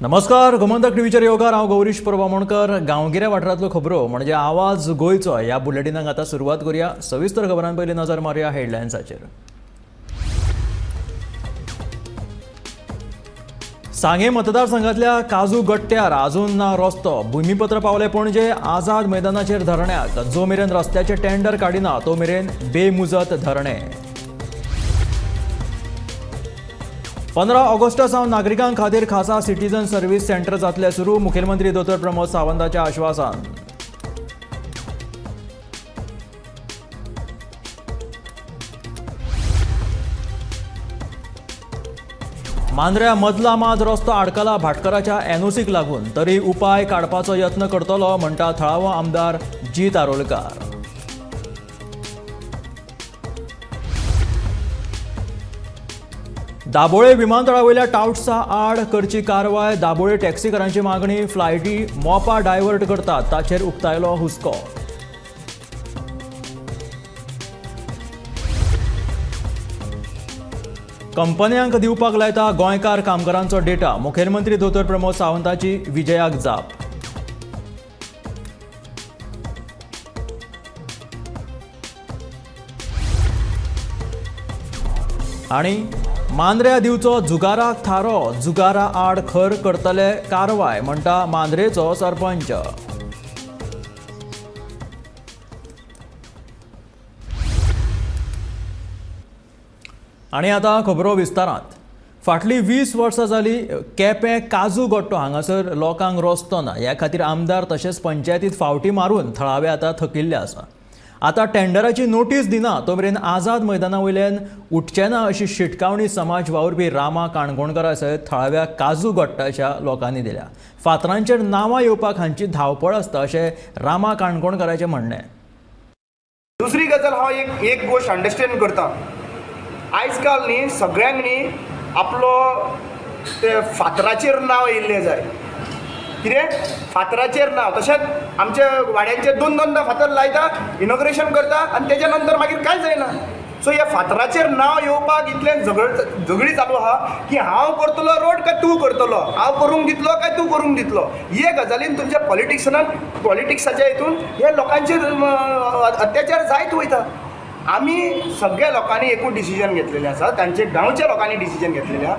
नमस्कार, गोमंतक टीव्हीचेर येवकार. हांव गौरीश परब आमोणकर. गांवगिऱ्या वाठारांतल्यो खबरो म्हणजे आवाज गोंयचो ह्या बुलेटिनाक आतां सुरवात करूया. सविस्तर खबरां पयलीं नजर मारुया हेडलायन्साचेर. सांगें मतदारसंघातल्या काजू गट्ट्यार अजून ना रस्तो. भूमिपत्र पावले पणजे आझाद मैदानाचेर धरण्याक. जो मेरेन रस्त्याचे टेंडर काडिना तो मेरेन बेमुजत धरणे. 15 ऑगस्टा सावन नागरिकां खातीर खासा सिटीजन सर्व्हिस सेंटर जातले सुरू. मुखेलमंत्री दोतोर प्रमोद सावंताच्या आश्वासन. मांद्र्या मदला माज रस्तो आडकला भाटकाराच्या एनओसीक लागून, तरी उपाय काडपाचो यत्न करतलो म्हणटा थळावो आमदार जीत आरोलकार. दाबोळे विमानतळावयल्या टावट्सा आड करची कारवाय. दाबोळे टॅक्सीकारांची मागणी. फ्लायटी मोपा डायव्हर्ट करतात ताचेर उक्तायलो हुस्को. कंपन्यांक दिवपाक लायता गोंयकार कामगारांचो डेटा. मुखेलमंत्री दोतोर प्रमोद सावंताची विजयाक जाप. आनी मांद्र्या दिवचो जुगाराक थारो. जुगारा आड खर करतले कारवाय म्हणटा मांद्रेचो सरपंच. आनी आतां खबरो विस्तारांत. फाटलीं 20 वर्सां जाली केपें काजू गट्टो हांगासर लोकांक रस्तो ना. ह्या खातीर आमदार तशेंच पंचायतीत फावटी मारून थळावे आतां थकिल्ले आसा. आतां टेंडराची नोटीस दिना तो मेरेन आझाद मैदाना वयल्यान उठचे ना अशी शिटकावणी समाज वावुरपी रामा काणकोणकारा सयत थळाव्या काजू गट्टाच्या लोकांनी दिल्या. फातरांचेर नांवां येवपाक हांची धांवपळ आसता अशें रामा काणकोणकाराचें म्हणणें. दुसरी गजाल हांव एक गोश्ट अंडरस्टँड करता. आयज काल न्ही सगळ्यांक न्ही आपलो ते फातराचेर नांव येयल्लें जाय. कितें फातराचेर नांव, तशेंच आमच्या वाड्यांचेर दोन दोनदा फातर लायता, इनॉग्रेशन करता आनी तेच्या नंतर मागीर कांय जायना. सो ह्या फातराचेर नांव येवपाक इतलें झगडी चालू आहा की हांव करतलो रोड काय तूं करतलो, हांव करूंक दितलो काय तूं करूंक दितलो. हे गजालीन तुमच्या पॉलिटिक्साच्या हितून हे लोकांचेर अत्याचार जायत वयता. आमी सगळ्या लोकांनी एकूच डिसिजन घेतलेलें आसा, तांचे गांवच्या लोकांनी डिसिजन घेतलेलें आहा.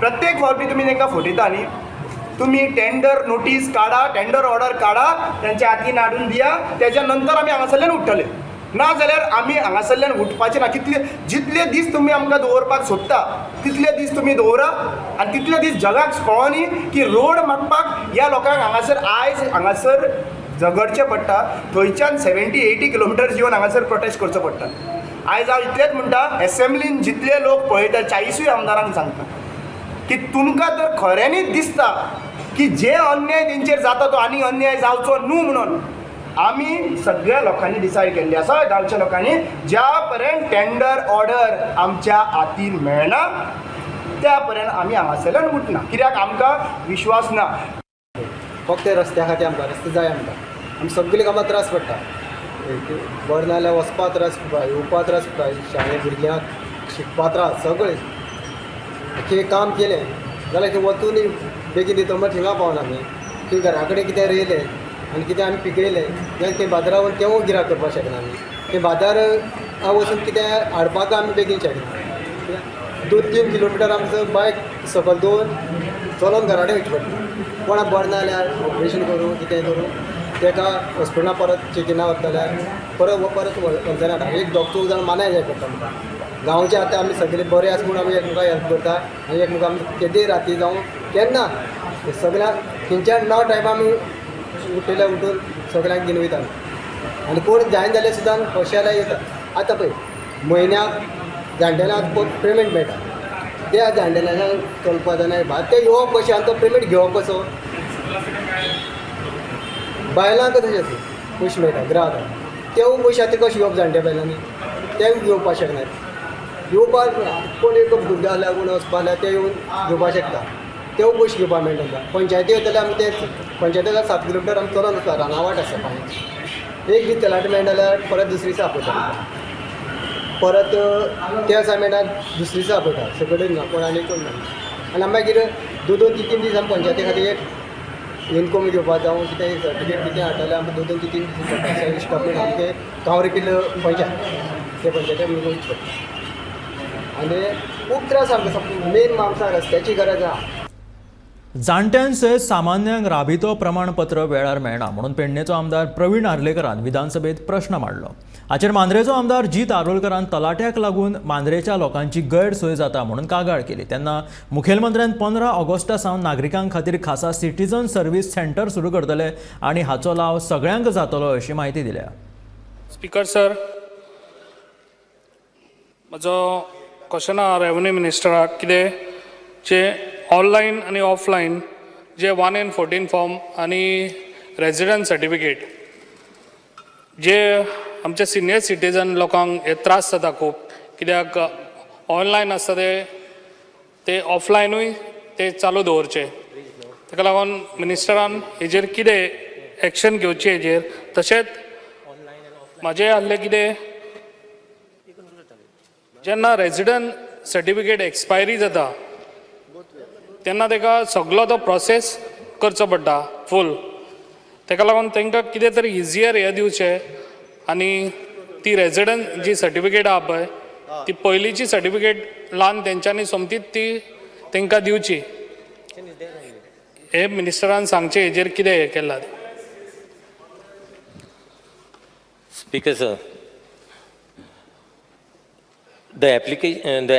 प्रत्येक फावटी तुमी तांकां फटयता न्ही, तुमी टेंडर नोटीस काडा, टेंडर ऑर्डर काडा, तेंच्या हातीन हाडून दिया, तेच्या नंतर आमी हांगासरल्यान उठ्ठले. ना जाल्यार आमी हांगासरल्यान उठपाचे ना. कितले जितले दीस तुमी आमकां दवरपाक सोदता तितले दीस तुमी दवरा आनी तितले दीस जगाक कळोनी की रोड मागपाक ह्या लोकांक हांगासर आयज हांगासर झगडचें पडटा. थंयच्यान 70-80 किलोमिटर्स येवन हांगासर प्रोटेस्ट करचो पडटा. आयज हांव इतलेंच म्हणटा, एसेंब्लीन जितले लोक पळयता 40 आमदारांक सांगता की तुमकां तर खऱ्यांनीच दिसता की जे अन्याय तेंचेर जाता तो आनी अन्याय जावचो न्हू म्हणून आमी सगळ्या लोकांनी डिसायड केल्ली आसा. गांवच्या लोकांनी ज्या पर्यंत टेंडर ऑर्डर आमच्या हातीन मेळना त्या पर्यंत आमी हांगासरल्यान उठना, कित्याक आमकां विश्वास ना. फक्त रस्त्या खातीर आमकां रस्ते जाय. आमकां आमी सगळीं कामां त्रास पडटा. बरें ना जाल्यार वचपा त्रास पडटा, येवपा त्रास पडटा, शाळे भुरग्यांक शिकपा त्रास. सगळें कितें काम केलें जाल्यार खंय वचून बेगीन दिता म्हणल्यार थिंगा पावना आमी. खंय घरा कडेन कितें रोयलें आनी कितें आमी पिकयलें जाल्यार खंय बाजारा वचून तेवूय गिरायक करपाक शकना आमी. खंय बाजार वचून कितें हाडपाक आमी बेगीन शकना. 2-3 किलोमिटर आमचो बायक सकयल दवरून चलोन घरा कडेन वयचें पडटा. कोणाक बरें ना जाल्यार ऑपरेशन करूं कितें करूं तेका हॉस्पिटलां परत चॅकिना वता जाल्यार परत परत वचना. एक दोग चौग जाण मानाय जाय पडटा आमकां. गांवचे आतां आमी सगळे बरे आसा म्हूण आमी एकमेकांक हेल्प करता आनी एकमेकां आमी केदे राती जावं केन्ना सगळ्यांक खंयच्या णव टायमा आमी उठयल्या, उठून सगळ्यांक घेवन वयता आनी कोण जायना जाल्यार सुद्दां कशें जाल्यार येता. आतां पळय म्हयन्याक जाणटेल्यांक पेमेंट मेळटा, त्या जाणटेल्यांक चलपा जायना, ते येवप कशें आनी तो पेमेंट घेवप कसो. बायलांक तशेंच पयशे मेळटा ग्राहकांक, तेवूय पयशे आतां कशें घेवप जाणट्या बायलांनी, तेवूय घेवपाक शकनात. येवपाक कोण एक भुरगें आसल्यार कोण वचपा जाल्यार ते येवन घेवपाक शकता, तेवूय पयशे घेवपाक मेळटा तांकां. पंचायती वयतले आमी, ते पंचायती 7 किलोमिटर आमी चलोन वचपा, रानावाट आसा पांय. एक दीस तलाटी मेळटा जाल्यार परत दुसरी दिसा आपयता, परत त्या दिसा मेळटा दुसरी दिसा आपयता. सगळे ना कोण आनी कोण ना. आनी मागीर दोन दोन तीन तीन दीस आमी पंचायती खातीर एक इनकम घेवपा जावं कितें सर्टिफिकेट कितें हाडटलें आमकां दोन दोन तीन तीन दीस पडटा. इस्टॉपमेंट आमचे गांवरे पंचायत ते पंचायती आमी वयचें पडटा आनी खूब त्रास आमकां. मेन आमकां रस्त्याची गरज आहा. जाणट्यां सयत सामान्यांक राबितो प्रमाणपत्र वेळार मेळना म्हणून पेडणेचो आमदार प्रवीण आर्लेकरान विधानसभेत प्रश्न मांडलो. हाचेर मांद्रेचो आमदार जीत आरोलकरान तलाट्याक लागून मांद्रेच्या लोकांची गैरसोय जाता म्हणून कागाळ केली. तेन्ना मुखेलमंत्र्यान 15 ऑगस्टा सावन नागरिकां खातीर खासा सिटीजन सर्व्हिस सेंटर सुरू करतले आनी हाचो लाव सगळ्यांक जातलो अशी म्हायती दिल्या. स्पीकर सर, म्हजो क्वेश्चन आहा रेवन्यू मिनिस्टराक, कितें जे ऑनलायन आनी ऑफलायन जे 1 एंड 14 फॉर्म आनी रेजिडंट सर्टिफिकेट जे आमचे सिनियर सिटीजन लोकांक हे त्रास जाता खूब, कित्याक ऑनलायन आसता ते ते ऑफलायनूय ते चालू दवरचे. ताका लागून मिनिस्टरान हेजेर कितें एक्शन घेवची हेजेर. तशेंच म्हाजें आहलें कितें, जेन्ना रेजिडंट सर्टिफिकेट एक्सपायरी जाता तेन्ना ताका सगलो तो प्रोसेस करचो पडटा फूल. ताका लागून तांकां कितें तरी इजियर हें दिवचें आनी ती रेजिडंट जी सर्टिफिकेट आहा पळय, ती पयलींची सर्टिफिकेट लावन तेंच्यांनी सोमतीच ती तांकां दिवची. हे मिनिस्टरान सांगचें हेजेर कितें हें केलां. Speaker, sir, the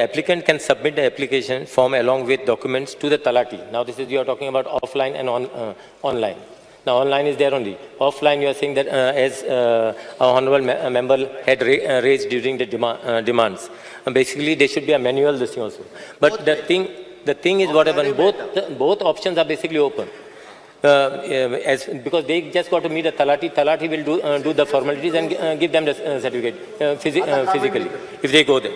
applicant can submit the application form along with documents to the Talati. Now, this is, you are talking about offline and online. Now, online is there only. Offline, you are saying that as our honorable member had raised during the demands. Basically, there should be a manual this thing also. But the thing is what happened, both options are basically open. As because they just got to meet the Talati. Talati will do the formalities and give them the certificate physically if they go there.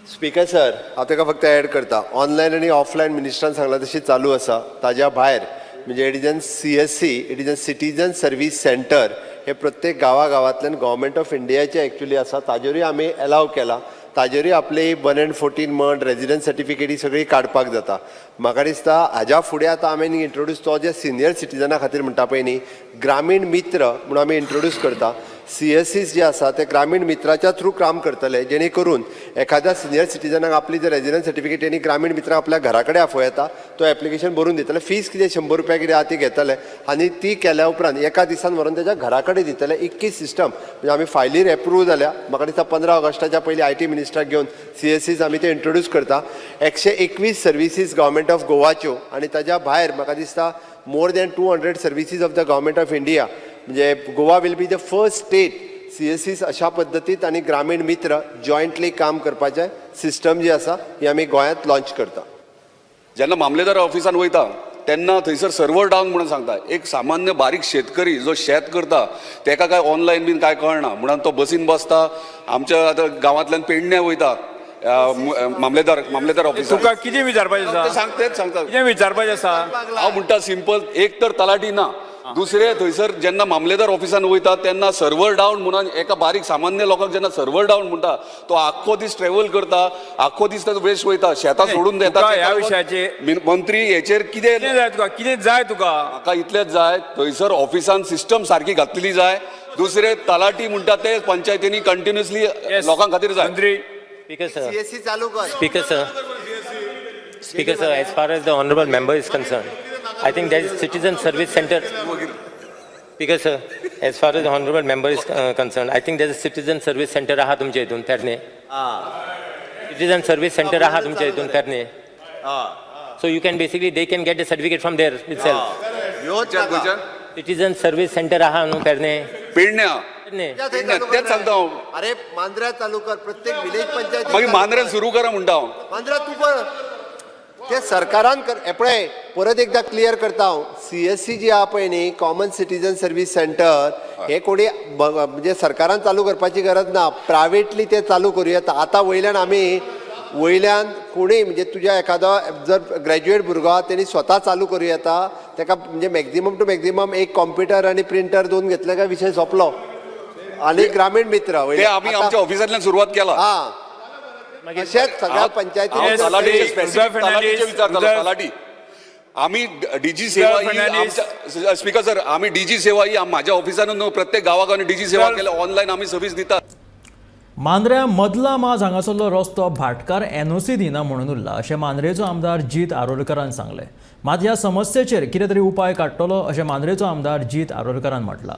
Speaker sir, हांव ताका फक्त add करता. Online आनी offline मिनिस्टरान सांगलां तशी चालू आसा. ताज्या भायर म्हणजे it is an CSC, it is an citizen service centre. हे प्रत्येक गांवा गांवांतल्यान गव्हर्मेंट ऑफ इंडियाचे एक्चुली आसा. ताजेरूय आमी एलाव केला. ताजेरूय आपली 1 एंड 14 म्हण, रेजिडंट सर्टिफिकेट ही सगळी काडपाक जाता. म्हाका दिसता हाज्या फुडें आतां आमी इंट्रोड्यूस तो जे सिनियर सिटीजना खातीर म्हणटा पळय न्ही, ग्रामीण मित्र म्हणून आमी इंट्रोड्यूस करता. सीएससीस जे आसा ते ग्रामीण मित्राच्या थ्रू काम करतले, जेणे करून एखाद्या सिनियर सिटीजनाक आपली जर रेजिडंट सर्टिफिकेट तेणी ग्रामीण मित्राक आपल्या घरा कडेन आफोवं येता. तो एप्लिकेशन भरून दितले. फीस कितें 100 रुपया कितें आहा ती घेतले आनी ती केल्या उपरांत एका दिसान व्हरून तेच्या घरा कडेन दितले. इतकी सिस्टम म्हणजे आमी फायलीर एप्रूव जाल्या. म्हाका दिसता 15 ऑगस्टाच्या पयलीं IT मिनिस्टराक घेवन सीएससीस आमी ते इंट्रोड्यूस करता. 121 सर्विसीस गव्हर्मेंट ऑफ गोवाच्यो आनी ताज्या भायर म्हाका दिसता more than 200 services of the Government of India. म्हणजे Goa will be the first state CSCs अशा पद्दतीत आनी ग्रामीण मित्र जॉयंटली काम करपाचें सिस्टम जी आसा ही आमी गोंयांत लॉन्च करता. जेन्ना मामलेदार ऑफिसान वयता तेन्ना थंयसर सर्वर डावन म्हणून सांगता. एक सामान्य बारीक शेतकरी जो शेत करता तेका काय ऑनलायन बीन काय कळना म्हणून तो बसीन बसता. आमच्या आतां गांवांतल्यान पेडण्यां वयता मामलेदार ऑफिसान. तुका कितें विचारपाचें ते आसा? सांग, तेच सांगता. कितें विचारपाचें आसा? हांव म्हणटा सिंपल, एक तर तलाठी ना, दुसरें थंयसर जेन्ना मामलेदार ऑफिसान वयता तेन्ना सर्वर डावन म्हणून एका बारीक सामान्य लोकांक जेन्ना सर्वर डावन म्हणटा, तो आख्खो दीस ट्रॅव्हल करता, आख्खो दीस ताजो वेस्ट वयता, शेतां सोडून येता. तुका ह्या विशयाचेर मंत्री हेचेर कितें कितें जाय तुका? कितें जाय तुका? म्हाका इतलेंच जाय, थंयसर ऑफिसान सिस्टम सारकी घातलेली जाय. दुसरें तलाठी म्हणटा ते पंचायतींनी कंटिन्युअसली लोकां खातीर जाय. मंत्री. Speaker, sir. CSC चालू कर. Speaker, sir. Speaker, sir, as far as the honorable member is concerned, I think there is citizen service center. Speaker, sir, as far as the honorable member is concerned, I think there is a citizen service center आहा तुमच्या हितून पेरणे. Citizen service center आहा तुमच्या हितून पेरणे. So you can basically, they can get the certificate from there itself. ह्योच नाका. गोंयच्यान Citizen service center आहा न्हू पेरणे. पेडण्या. पेरणे. थंय चालू कर. तेच सांगता हांव. अरे, मांद्र्या चालू कर, प्रत्येक विलेज पंचायत. मागीर मांद्र्यान सुरू करा म्हणटा हांव. मांद्र्या तूं कर. ते सरकारान कर. हे पळय, परत एकदा क्लियर करता हांव. सीएससी जी आहा पळय न्ही, कॉमन सिटीजन सर्वीस सेंटर, हे कोणी म्हणजे सरकारान चालू करपाची गरज ना. प्रायवेटली ते चालू करूं येता. आतां वयल्यान आमी वयल्यान कोणूय म्हणजे तुज्या एखादो जर ग्रॅज्युएट भुरगो आहा, तेणी स्वता चालू करूं येता. तेका म्हणजे मॅक्झिमम टू मॅक्झिमम एक कॉम्प्युटर आनी प्रिंटर दोन घेतले काय विशय सोंपलो. आनी ग्रामीण मित्र ते वयल्यान आमी आतां- आमच्या ऑफिसांतल्यान सुरवात केला. हां. तशेंच सगळ्या पंचायतींनी हांव तलाठीचे Yes, specific Rudolph तलाठीचे Fernandes, विचारतालो Rudolph- तलाठी आमी डीजी सेवा ही Fernandes. आमच्या स्पीकर सर आमी डीजी सेवा ही माझ्या ऑफिसान न्हू प्रत्येक गांवागांवांनी डीजी सेवा Sir. केल्या ऑनलायन आमी सर्वीस दितात. मांद्र्या मदला माज हांगासरलो रस्तो भाटकार एनओसी दिना म्हणून उरला अशें मांद्रेचो आमदार जीत आरोलकरान सांगलें. मात ह्या समस्येचेर कितें तरी उपाय काडटलो अशें मांद्रेचो आमदार जीत आरोलकरान म्हटलां.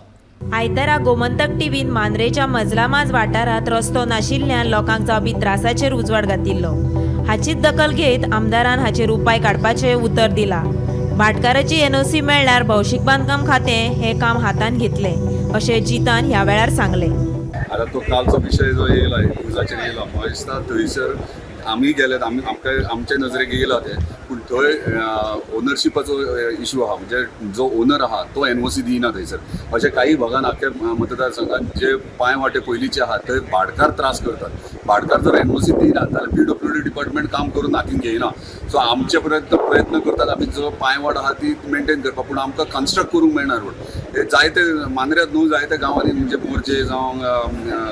आयतारा गोमंतक टीव्हीन मांद्रेच्या मजलामाज वाठारांत रस्तो नाशिल्ल्यान लोकांक जावपी त्रासाचेर उजवाड घातिल्लो. हाचीच दखल घेत आमदारान हाचेर उपाय काडपाचें उतर दिलां. भाटकाराची एनओसी मेळ्ळ्यार भौशीक बांदकाम खातें हें काम हातांत घेतलें अशें जितान ह्या वेळार सांगलें. आतां तो कालचो विशय जो येयला न्यूजाचेर येयला, म्हाका दिसता थंयसर आमी गेल्यात, आमी आमकां आमच्या नजरेक येयला तें, पूण थंय ओनरशिपाचो इशू आहा, म्हणजे जो ओनर आहा तो एनओसी दिना थंयसर. अशें काही भागान आख्या मतदारसंघात जे पांय वाटे पयलींचे आहा थंय भाटकार त्रास करतात. भाटकार जर एनओसी दिना जाल्यार पीडब्ल्यूडी डिपार्टमेंट काम करून हातीन घेयना. सो आमचे प्रयत्न करतात आमी जो पांयवाट आहा ती मेनटेन करपाक, पूण आमकां कन्स्ट्रक्ट करूंक मेळना रोड. हे जायते मांद्र्यांत न्हू जायते गांवांनी, म्हणजे मोरजे जावं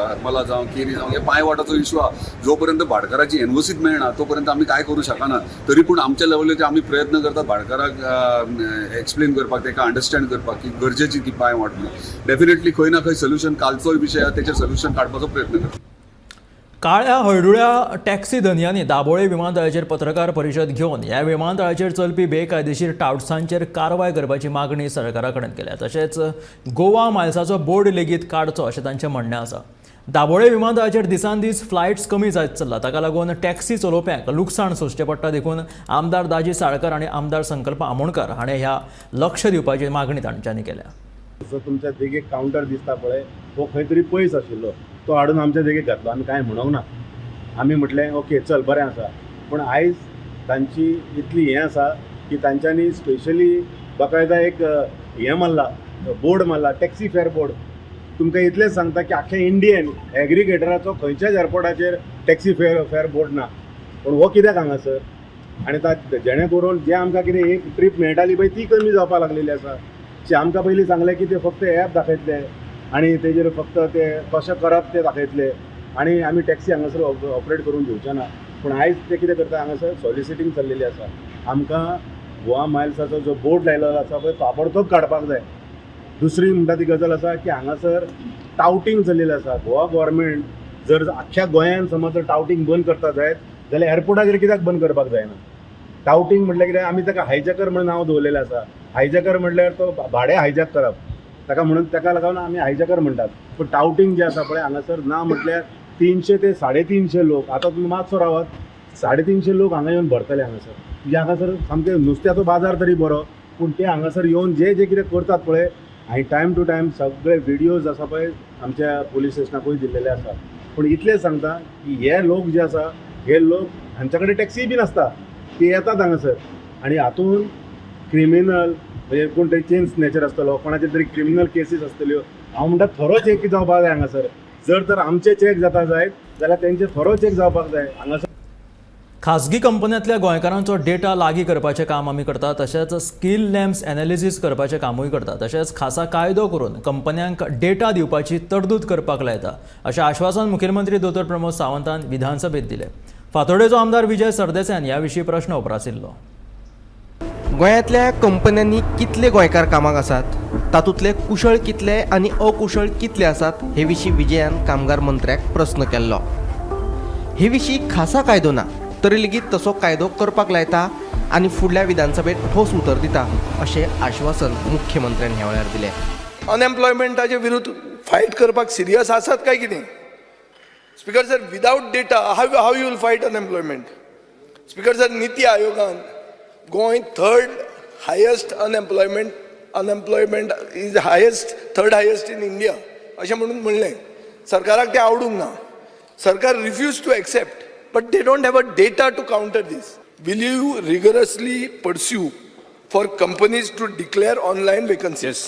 हरमला जावं केरी जावं, हे पांयवाटाचो इशू आहा. जो पर्यंत भाटकाराची एनओसीच मेळना तो पर्यंत आमी कांय करूं शकना. तरी पूण आमच्या लेवलीचेर आमी प्रयत्न करतात भाटकाराक एक्सप्लेन करपाक, ताका अंडरस्टँड करपाक की गरजेची ती पांयवाट म्हणून. डेफिनेटली खंय ना खंय सोल्युशन, कालचोय विशय आहा तेचेर सोल्युशन काडपाचो प्रयत्न करता. काळ्या हळडुळ्या टॅक्सी धनयांनी दाबोळे विमानतळाचेर पत्रकार परिशद घेवन ह्या विमानतळाचेर चलपी बेकायदेशीर टावट्सांचेर कारवाय करपाची मागणी सरकारा कडेन केल्या. तशेंच गोवा मायल्साचो बोर्ड लेगीत काडचो अशें तांचें म्हणणें आसा. दाबोळे विमानतळाचेर दिसान दीस फ्लायट्स कमी जायत चल्ला, ताका लागून टॅक्सी चलोवप्यांक लुकसाण सोंसचें पडटा. देखून आमदार दाजी साळकर आनी आमदार संकल्प आमोणकर हाणें ह्या लक्ष दिवपाची मागणी तांच्यांनी केल्या. जो तुमच्या देगेक कावंटर दिसता पळय तो खंय तरी पयस आशिल्लो, तो हाडून आमच्या देगेक घातलो. आमी कांय म्हणूंक ना, आमी म्हटलें ओके चल बरें आसा. पूण आयज तांची इतली हें आसा की तांच्यांनी स्पेशली बाकायदा एक हें मारला, बोर्ड मारला, टॅक्सी फेअर बोर्ड. तुमकां इतलेंच सांगता की आख्या इंडियन एग्रिगेटराचो खंयच्याच एअरपोर्टाचेर टॅक्सी फेअर बोर्ड ना. पूण हो कित्याक हांगासर? आनी जेणे करून जें आमकां कितें एक ट्रीप मेळटाली पळय ती कमी जावपाक लागलेली आसा. आमकां पयलीं सांगलें की ते फक्त एप दाखयतले आनी तेजेर फक्त ते कशें करप ते दाखयतले आनी आमी टॅक्सी हांगासर ऑपरेट करून घेवचे ना. पूण आयज ते कितें करता, हांगासर सॉलिसिटींग चल्लेली आसा. आमकां गोवा मायल्साचो जो बोर्ड लायलेलो आसा पळय ताबडतोब काडपाक जाय. दुसरी म्हणटा ती गजाल आसा की हांगासर टावटींग चल्लेलें आसा. गोवा गव्हर्मेंट जर आख्ख्या गोंयान समज जर टावटींग बंद करता जायत जाल्यार एअरपोर्टाचेर कित्याक बंद करपाक जायना? टावटींग म्हटल्यार कितें, आमी ताका हायजॅकर म्हणून नांव दवरलेलें आसा. हायजॅकर म्हटल्यार तो भाडें हायजॅक करप, ताका म्हणून ताका लागून आमी हायजॅकर म्हणटात. पूण टावटींग जें आसा पळय हांगासर ना म्हटल्यार 300 ते 350 लोक, आतां तुमी मातसो रावात, 350 लोक हांगा येवन भरतले हांगासर. म्हणजे हांगासर सामकें नुस्त्याचो बाजार तरी बरो, पूण ते हांगासर येवन जे जे कितें करतात पळय, आनी टायम टू टायम सगळे विडियोज आसा पळय आमच्या पोलीस स्टेशनाकूय दिल्लेले आसा. पूण इतलें सांगता की हे लोक जे आसा हे लोक हांच्या कडेन टॅक्सी बी नासता, ते येतात हांगासर आनी हातून क्रिमिनल म्हणजे कोण तरी चेन स्नॅचर आसतलो, कोणाचे तरी क्रिमिनल केसीस आसतल्यो. हांव म्हणटा थरो चेक जावपाक जाय हांगासर. जर तर आमचे चेक जाता जायत जाल्यार तेंचे थरो चेक जावपाक जाय हांगासर. खाजगी कंपन्यांतल्या गोंयकारांचो डेटा लागीं करपाचें काम आमी करतात, तशेंच स्कील लॅम्स एनालिसीस करपाचें कामूय करतात, तशेंच खासा कायदो करून कंपन्यांक डेटा दिवपाची तरतूद करपाक लायता अशें आश्वासन मुखेलमंत्री दोतोर प्रमोद सावंतान विधानसभेत दिलें. फातोर्डेचो आमदार विजय सरदेसायान ह्या विशीं प्रश्न उप्रासिल्लो. गोंयांतल्या कंपन्यांनी कितले गोंयकार कामाक आसात, तातूंतले कुशळ कितले आनी अकुशळ कितले आसात हे विशीं विजयान कामगार मंत्र्याक प्रस्न केल्लो. हे विशीं खासा कायदो ना तरी लेगीत तसो कायदो करपाक लायता आनी फुडल्या विधानसभेत ठोस उतर दिता अशें आश्वासन मुख्यमंत्र्यान ह्या वेळार दिलें. अनएम्प्लॉयमेंटाचे विरुद्ध फायट करपाक सिरियस आसात काय कितें? Speaker sir, without data how you will fight unemployment? Speaker sir, NITI आयोगान Goa third highest unemployment is highest, third highest in India अशें म्हणून म्हणलें. सरकाराक तें आवडूंक ना. सरकार refuse to accept, but they don't have a data to counter this. Will you rigorously pursue for companies to declare online vacancies?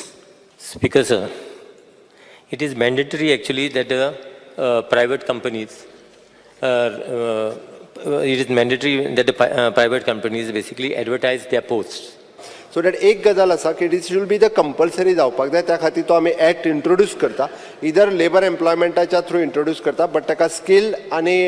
Speaker sir, it is mandatory actually that the private companies, it is mandatory that the private companies basically advertise their posts. So that एक गजाल आसा की this should be the compulsory जावपाक जाय. त्या खातीर तो आमी एक्ट इंट्रोड्यूस करता, इदर लेबर एम्प्लॉयमेंटाच्या थ्रू इंट्रोड्यूस करता, बट ताका स्कील आनी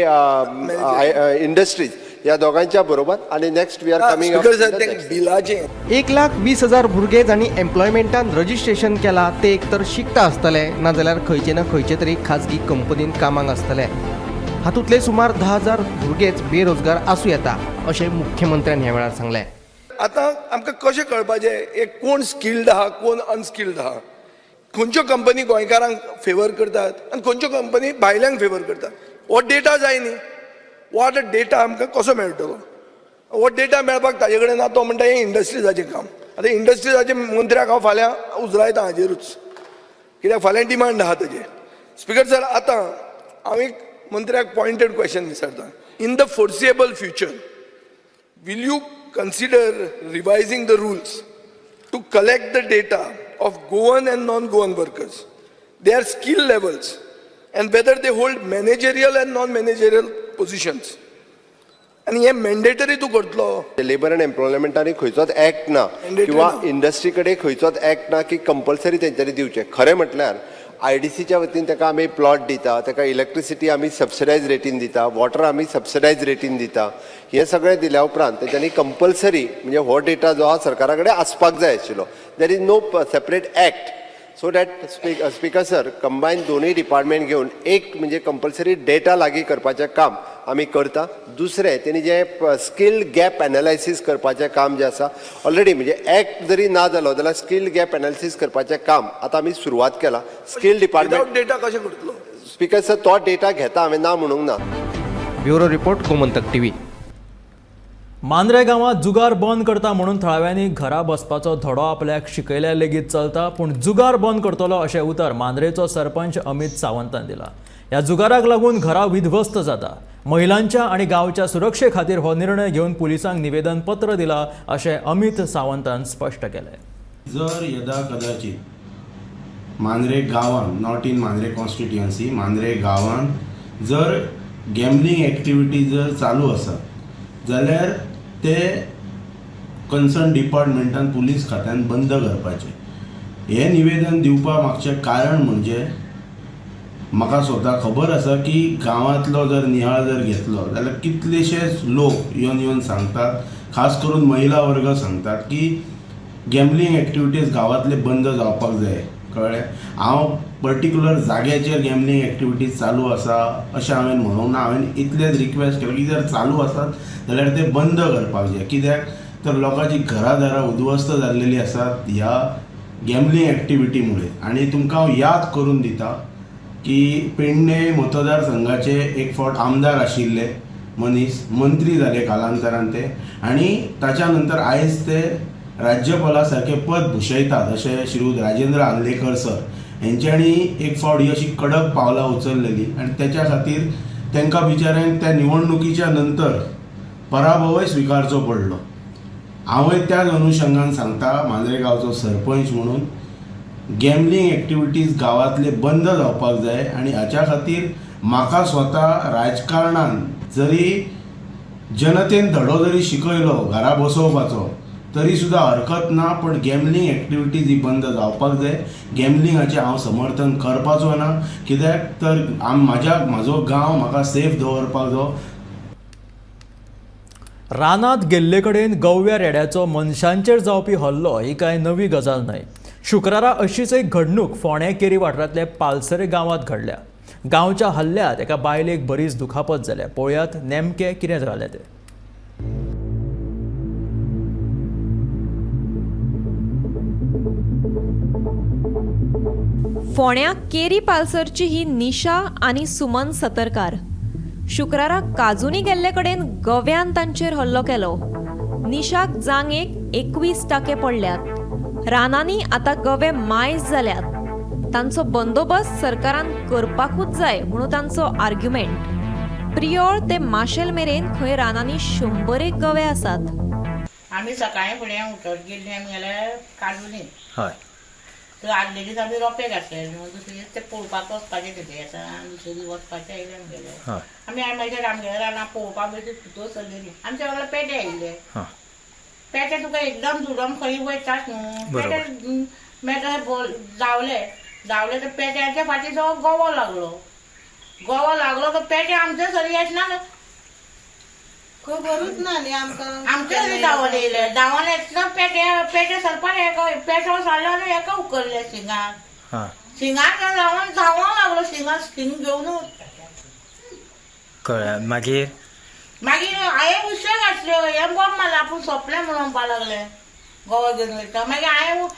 इंडस्ट्रीज ह्या दोगांच्या बरोबर. आनी next we are coming speaker sir, ते बिलाचें 1,20,000 भुरगे जांणी एम्प्लॉयमेंटान रजिस्ट्रेशन केला ते एक तर शिकता आसतले नाजाल्यार खंयचे ना खंयचे तरी खाजगी कंपनीन कामाक आसतले. हातूंतले सुमार 10,000 भुरगेच बेरोजगार आसूं येता अशें मुख्यमंत्र्यान ह्या वेळार सांगलें. आतां आमकां कशें कळपाचें एक कोण स्किल्ड आहा कोण अनस्किल्ड आहा, खंयच्यो कंपनी गोंयकारांक फेवर करतात आनी खंयच्यो कंपनी भायल्यांक फेवर करतात, हो डेटा जाय न्ही. हो आतां डेटा आमकां कसो मेळटलो? हो डेटा मेळपाक ताजे कडेन ना. तो म्हणटा हें इंडस्ट्रिजाचें काम. आतां इंडस्ट्रिजाचें मंत्र्याक हांव फाल्यां उजरायता हाजेरूच, कित्याक फाल्यां डिमांड आहा ताजेर. स्पिकर सर, आतां हांव एक मंत्र्याक पॉयंटेड क्वेश्चन विचारता. In the foreseeable future will you consider revising the rules to collect the data of Goan and non-Goan workers, their skill levels, and whether they hold managerial and non-managerial positions? आनी हें mandatory तूं करतलो? Labour and एम्प्लॉयमेंटांनी खंयचोच act ना Mandatory किंवा ना. Industry कडेन खंयचोच एक्ट ना की कंपल्सरी तेंच्यांनी दिवचें. खरें म्हटल्यार आयडीसीच्या वतीन ताका आमी प्लॉट दिता, ताका इलेक्ट्रिसिटी आमी सबसिडायज रेटीन दिता, वॉटर आमी सबसिडायज रेटीन दिता. हें सगळें दिल्या उपरांत तेंच्यांनी कंपल्सरी म्हणजे हो डेटा जो आहा सरकारा कडेन आसपाक जाय आशिल्लो. There is no separate act. So that speaker sir, combine दोनूय डिपार्टमेंट घेवन एक म्हणजे कंपल्सरी डेटा लागीं करपाचें काम आमी करता. दुसरें तेणी जें स्कील गॅप एनालायसीस करपाचें काम जें आसा ऑलरेडी, म्हणजे एक्ट जरी ना जालो जाल्यार स्कील गॅप एनालिसीस करपाचें काम आतां आमी सुरवात केलां स्कील डिपार्टमेंट. विदाउट डेटा कशें करतलो? स्पिकर सर, तो डेटा घेता हांवें ना म्हणूंक ना. Bureau report, Gomantak TV. Mandrem गांवांत जुगार बंद करता म्हणून थळाव्यांनी घरा बसपाचो धडो आपल्याक शिकयल्यार लेगीत चलता, पूण जुगार बंद करतलो अशें उतर मांद्रेचो सरपंच अमित सावंतान दिला. ह्या जुगाराक लागून घरां विध्वस्त जाता. महिलांच्या आनी गांवच्या सुरक्षे खातीर हो निर्णय घेवन पुलिसांक निवेदन पत्र दिला अशें अमित सावंतान स्पश्ट केलें. जर यदा कदाचित मांद्रे गांवांत, not in Mandrem constituency, Mandrem गांवांत जर गॅमलींग एक्टिविटी जर चालू आसा जाल्यार ते कन्सर्न डिपार्टमेंटान, पुलीस खात्यान बंद करपाचें. हें निवेदन दिवपा मागचें कारण म्हणजे म्हाका स्वता खबर आसा की गांवांतलो जर निहाळ जर घेतलो जाल्यार कितलेशेच लोक येवन येवन सांगतात, खास करून महिला वर्ग सांगतात की गॅमलींग एक्टिविटीज गांवांतले बंद जावपाक जाय. कळ्ळें? हांव पर्टिक्युलर जाग्याचेर गॅमलींग एक्टिविटीज चालू आसा अशें हांवें म्हणूंक ना. हांवें इतलेंच रिक्वेस्ट केलें की जर चालू आसात जाल्यार ते बंद करपाक जाय. कित्याक तर लोकांची घरां दारां उद्ध्वस्त जाल्लेली आसात ह्या गॅमलींग एक्टिविटी मुळे. आनी तुमकां हांव याद करून दिता की पेडणे मतदारसंघाचे एक फावट आमदार आशिल्ले मनीस मंत्री जाले कालांतरान ते, आनी ताच्या नंतर आयज ते राज्यपाला सारकें पद भुशयतात अशें श्री राजेंद्र आर्लेकर सर हेंच्यांनी एक फावट ही अशी कडक पावलां उचललेली आनी तेच्या खातीर तांकां बिचाऱ्यांक त्या निवडणुकीच्या नंतर पराभवय स्विकारचो पडलो. हांवय त्याच अनुशंगान सांगता, मांद्रे गांवचो सरपंच म्हणून, गॅमलींग एक्टिविटीज गांवांतले बंद जावपाक जाय. आनी हाच्या खातीर म्हाका स्वता राजकारणान जरी जनतेन धडो जरी शिकयलो घरा बसोवपाचो तरी सुद्दां हरकत ना, पण गॅमलींग एक्टिविटीज ही बंद जावपाक जाय. गॅमलिंगाचें हांव समर्थन करपाचो ना, कित्याक तर म्हाजो गांव म्हाका सेफ दवरपाक जायो. रानांत गेल्ले कडेन गव्या रेड्याचो मनशांचेर जावपी हल्लो ही कांय नवी गजाल न्हय. शुक्रारा अशीच एक घडणूक फोंडें केरी वाठारांतल्या पालसरे गांवांत घडल्या. गांवच्या हल्ल्यात एका बायलेक बरीच दुखापत जाल्या. पळयात नेमकें कितें जालें तें. फोंड्या केरी पालसरची ही निशा आनी सुमन सतरकार शुक्रारा काजूनी गेल्ले कडेन गव्यान तांचेर हल्लो केलो. निशाक जांगेक 21 टाके पडल्यात. रानांनी आतां गवे मायज जाल्यात. तांचो बंदोबस्त सरकारान करपाकूच जाय म्हणून तांचो आर्ग्युमेंट. प्रियोळ ते माशेल मेरेन खंय रानांनी 100 गवे आसात. आमी सकाळीं फुडें उठत गेल्लीं आमगेल्या काजुनी. हय. तर आदले दीस आमी रोंपे घातले न्हू, दुसरे दीस ते पळोवपाक वचपाचें तेजे आतां दुसरे दीस वचपाचें आयले आमगेले. आमी मागीर आमगेल्या रानां पळोवपाक बी सुद्दां चल्लेली. आमच्या वांगडा पेटे आयिल्ले. पेटे तुका एकदम झुडोन खंय वयतात न्हू. पेटे मेळटा धांवले धांवले तर पेट्याच्या फाटी तो गोवो लागलो. गोवो लागलो तर पेटे आमचे सरी येतना खबरूच ना न्ही आमकां. आमचे सरी धांवन येयले. धांवन येतना पेटे पेटे सरपाक हेका पेटो सरलो आनी हेका उखल्ले शिंगाक. शिंगाक धांवन धांवोंक लागलो. शिंगाक शिंग घेवनूच. कळ्ळें. मागीर मागीर हांवें उशें घातल्यो. हें बॉम्ब मारलो आपूण सोंपलें म्हणून म्हणपाक लागलें. गोवो घेवन वयता. मागीर हांवें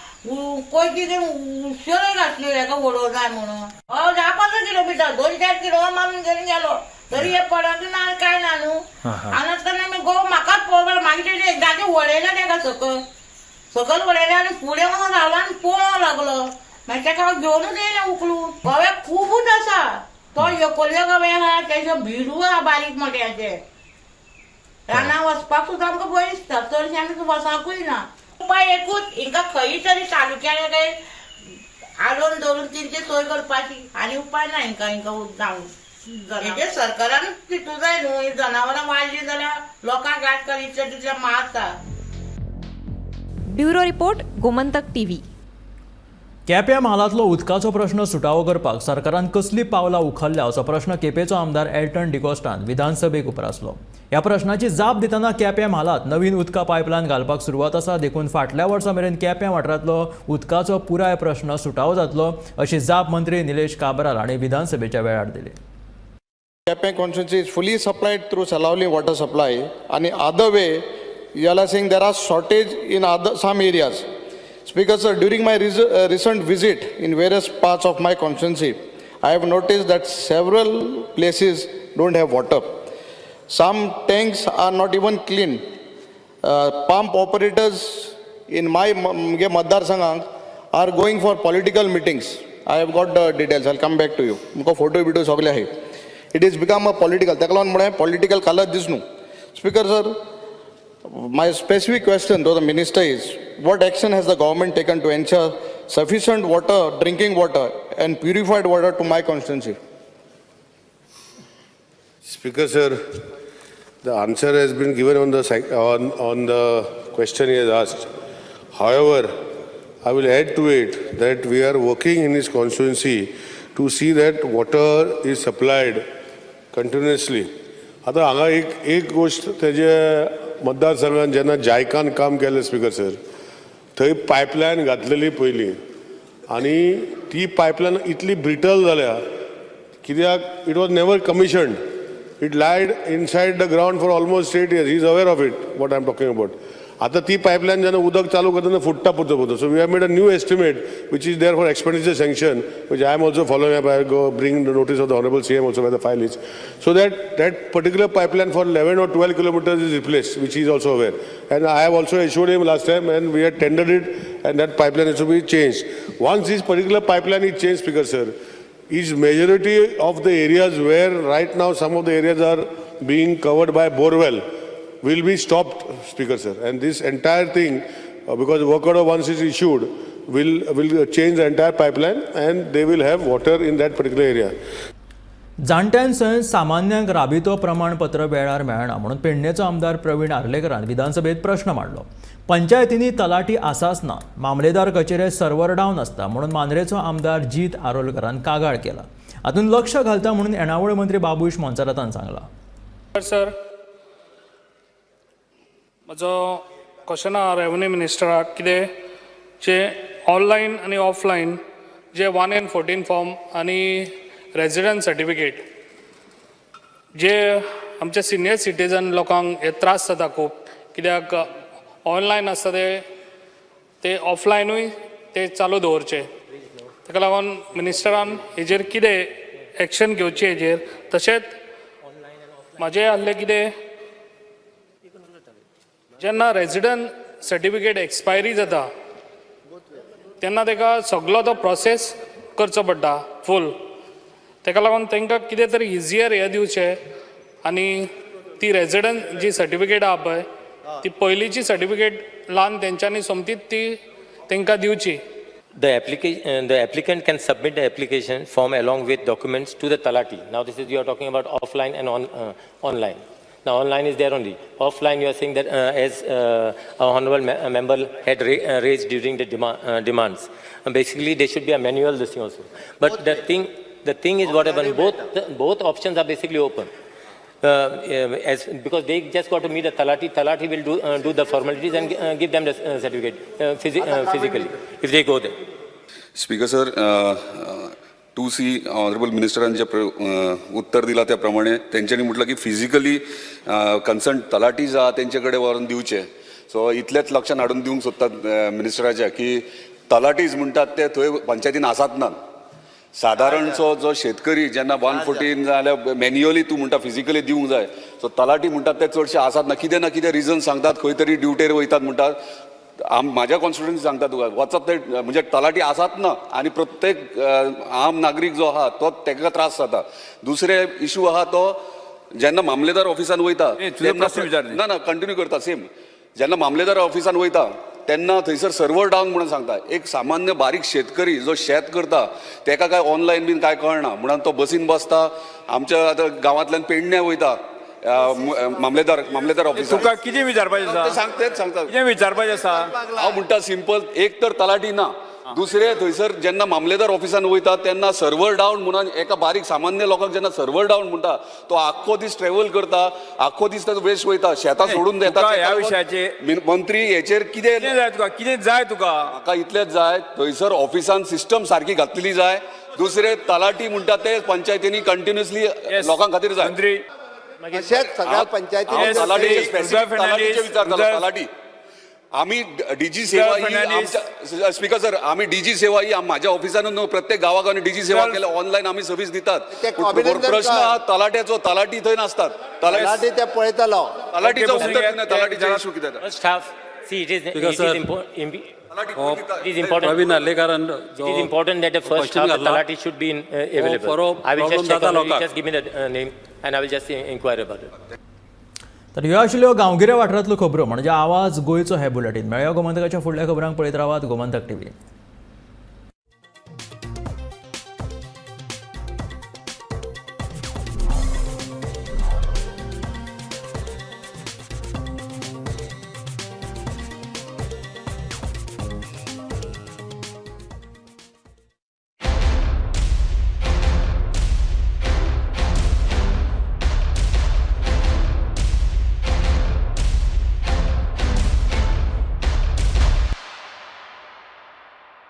कोयती घेवन उशें घातल्यो हेका उडोवं जाय म्हणून. हय 10-15 किलोमिटर 2-4 किलो मारून घेवन गेलो तरी हे पडक ना काय ना न्हू. आनी आसतना आमी गोवो म्हाकाच पळोवपाक. मागीर तेणें एकदांचें वडयलें तेका सकयल सकयल वडयलें आनी फुडें वचून रावलो आनी पळोवंक लागलो. मागीर तेका हांव घेवनूच येयलें उखलून. गोवे खुबूच आसा. तो एकल्यो गवे आहा तेजो भिडू आहा बारीक मोट्याचे. रानां वचपाक सुद्दां आमकां भंय दिसता. चडशें आमी वचपाकूय ना. उपाय एकूच हिंका खंय तरी तालुक्यान काय आडोवन दवरून तेंची सोय करपाची आनी उपाय ना हिंका. हिंका जावं हेजे सरकारान चिंतूं जाय न्हू. ही जनावरां वाडली जाल्यार लोकांक आजकाल इतले तितले मारता. Bureau report, Gomantak TV. केप्यां म्हालांतलो उदकाचो प्रश्न सुटावो करपाक सरकारान कसली पावलां उखल्ल्या असो प्रश्न केपेंचो आमदार एल्टन डिकोस्टान विधानसभेक उप्रासलो. ह्या प्रश्नाची जाप दितना केप्यां म्हालांत नवीन उदका पायपलायन घालपाक सुरवात आसा, देखून फाटल्या वर्सा मेरेन केप्यां वाठारांतलो उदकाचो पुराय प्रश्न सुटावो जातलो अशी जाप मंत्री निलेश काब्राल हांणी विधानसभेच्या वेळार दिली. Quepem constituency is fully supplied through Salaulim water supply, and other way you are saying there are shortage in other some areas. Speaker sir, during my recent visit in various parts of my constituency, I have noticed that several places don't have water. Some tanks are not even clean. Pump operators in my Maddar Sanghang are going for political meetings. I have got the details. I'll come back to you. मुका photo बिटो सगळे आहे. It is become a political. ताका लागून म्हळें political colour दीस न्हू. Speaker sir, my specific question to the minister is, what action has the government taken to ensure sufficient water, drinking water and purified water to my constituency? Speaker sir, the answer has been given on the on the question he has asked. However, I will add to it that we are working in his constituency to see that water is supplied continuously. आता हांगा एक एक गोश्ट तेजे मतदारसंघान जेन्ना जायकान काम केलें speaker sir, थंय पायपलायन घातलेली पयलीं आनी ती पायपलायन इतली ब्रिटल जाल्या कित्याक it was never commissioned. It lied inside the ground for almost 8 years. He is aware of it, what I am talking about. आतां ती पायपलायन जेन्ना उदक चालू करतना फुट्टा पुरतो पुरतो. So we have made a new estimate which is there for expenditure sanction, which I am also following up. I go bring the notice of the honourable CM also where the file is, so that that particular pipeline for 11 or 12 kilometers is replaced, which he is also aware. And I have also assured him last time, and we had tendered it, and that pipeline is to be changed. Once this particular pipeline is changed, Speaker sir, is majority of the areas where right now some of the areas are being covered by borewell will be stopped, Speaker sir. And this entire thing, because work order once is issued, will change the entire pipeline and they will have water in that particular area. जाणट्यां सयत सामान्यांक राबितो प्रमाणपत्र वेळार मेळना म्हणून पेडणेचो आमदार प्रवीण आर्लेकरान विधानसभेत प्रश्न मांडलो. पंचायतींनी तलाठी आसाच ना, मामलेदार कचेरेत सर्वर डावन आसता म्हणून मांद्रेचो आमदार जीत आरोलकरान कागाळ केला. हातूंत लक्ष घालता म्हणून येणावळ मंत्री बाबूश मोन्सेरातान सांगला. सर, म्हजो क्वेश्चन आहा रेवन्यू मिनिस्टराक कितें जे ऑनलायन आनी ऑफलायन जे 1 and 14 form आनी रेजिडंट सर्टिफिकेट जे आमचे सिनियर सिटीजन लोकांक हे त्रास जाता खूब, कित्याक ऑनलायन आसता ते ऑफलायनूय ते चालू दवरचे. ताका लागून मिनिस्टरान हेजेर कितें एक्शन घेवची हेजेर. तशेंच म्हाजें आहलें कितें जेन्ना रेजिडंट सर्टिफिकेट एक्सपायरी जाता तेन्ना ताका सगलो तो प्रोसेस करचो पडटा फूल. ताका लागून तांकां कितें तरी इजियर हें दिवचें आनी ती रेजिडंट जी सर्टिफिकेट आहा पळय ती पयलींची सर्टिफिकेट ल्हान तेंच्यांनी सोमतीच ती तांकां दिवची. The applicant can submit the application form along with documents to the Talati. Now this is, you are talking about offline and online. Now online is there only. Offline you are saying that as our honorable member had raised during the demands. And basically there should be a manual this thing also. But the thing is what happened, both options are basically open. As because they just got to meet the Talati. Talati will do the formalities and give them the certificate physically if they go there. Speaker sir, 2C honourable मिनिस्टरान जे उत्तर दिलां त्या प्रमाणे तेंच्यांनी म्हटलं की physically concern talathi जो आहा तेंचे कडेन व्हरून दिवचें. सो इतलेंच लक्षान हाडून दिवंक सोदतात मिनिस्टराच्या की तलाठीज म्हणटात ते थंय पंचायतीन आसात ना. सादारणचो जो शेतकरी जेन्ना 114 जाल्यार मॅन्युअली तूं म्हणटा फिजिकली दिवंक जाय, सो तलाठी म्हणटात ते चडशे आसात ना, कितें ना कितें रिजन सांगतात, खंय तरी ड्युटेर वयतात म्हणटात. म्हाज्या कॉन्स्टिट्युएन्सी सांगता तुका, वचत ते म्हणजे तलाठी आसात ना आनी प्रत्येक आम नागरीक जो आहा तो तेका त्रास जाता. दुसरे इशू आहा तो जेन्ना मामलेदार ऑफिसान वयता, ना ना कंटिन्यू करता सेम, जेन्ना मामलेदार ऑफिसान वयता तेन्ना थंयसर सर्वर डावन म्हणून सांगता. एक सामान्य बारीक शेतकरी जो शेत करता तेका काय ऑनलायन बीन काय कळना म्हणून तो बसीन बसता, आमच्या आतां गांवांतल्यान पेडण्या वयता मामलेदार ऑफिसार. तुका कितें विचारपाचें आसा? तेच सांगता, कितें विचारपाचें आसा? हांव म्हणटा सिंपल, एक तर तलाठी ना, दुसरे थंयसर जेन्ना मामलेदार ऑफिसान वयता तेन्ना सर्वर डावन म्हणून एका बारीक सामान्य लोकांक जेन्ना सर्वर डावन म्हणटा तो आख्खो दीस ट्रॅव्हल करता, आख्खो दीस ताजो वेस्ट वयता, शेतां सोडून देता. ह्या विशयाचेर मंत्री हेचेर कितें जाय तुका? कितें जाय तुका? म्हाका इतलेंच जाय, थंयसर ऑफिसान सिस्टम सारकी घातलेली जाय. दुसरे तलाठी म्हणटा ते पंचायतींनी कंटिन्युअसली लोकां खातीर जाय. मंत्री तशेंच सगळ्या पंचायतींनी तलाठीचे विचारतालो, तलाठी आमी डीजी सेवा ही, स्पीकर सर, आमी डीजी सेवा ही माझ्या ऑफिसान न्हू, प्रत्येक गांवागांवांनी डीजी सेवा केल्या, ऑनलायन आमी सर्वीस दितात. प्रश्न हा तलाट्याचो, तलाठी थंय नासतात, तलाठी ते पळयतलो, तलाठीचो उत्तर दिना, तलाठीचो इशू कितें. See, it is important. Praveen Arlekaran, it is important that the first half the talati should be available. I will just check on it. Just give me the name and I will just inquire about it. तर ह्यो आशिल्ल्यो गांवगिऱ्या वाठारांतल्यो खबरो म्हणजे आवाज गोंयचो हे bulletin. मेळया गोमंतकाच्या फुडल्या खबरांक पळयत रावात गोमंतक टीव्ही.